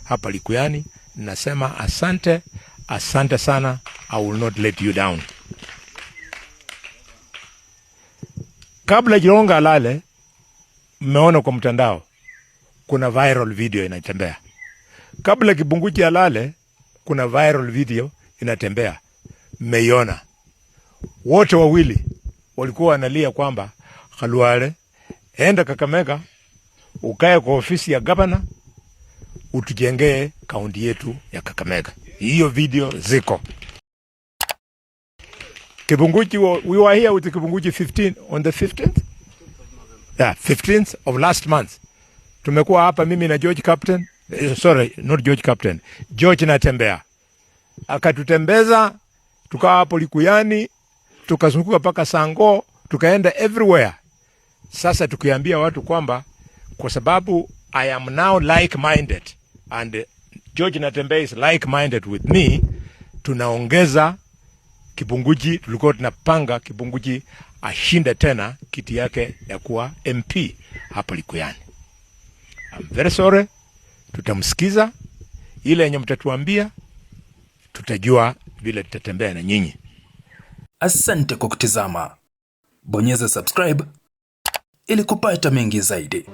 hapa Likuyani. Nasema asante, asante sana. I will not let you down. Kabla Jironga alale, mmeona kwa mtandao kuna viral video inatembea. Kabla Kibunguchi alale, kuna viral video inatembea, mmeiona. Wote wawili walikuwa wanalia kwamba Khalwale, enda Kakamega ukae kwa ofisi ya gavana utujengee kaunti yetu ya Kakamega. Hiyo video ziko. Kibunguchi, we were here with Kibunguchi 15 on the 15th? Yeah, 15th of last month. Tumekuwa hapa mimi na George Captain, sorry, not George Captain, George Natembea. Akatutembeza, tukawa hapo Likuyani, tukazunguka mpaka Sango, tukaenda everywhere. Sasa tukiambia watu kwamba kwa sababu I am now like minded and George Natembea is like minded with me, tunaongeza Kibunguji. Tulikuwa tunapanga Kibunguji ashinde tena kiti yake ya kuwa MP hapa Likuyani. I'm very sorry, tutamsikiza ile yenye mtatuambia, tutajua vile tutatembea na nyinyi. Asante kwa kutizama. Bonyeza subscribe ili kupata mengi zaidi.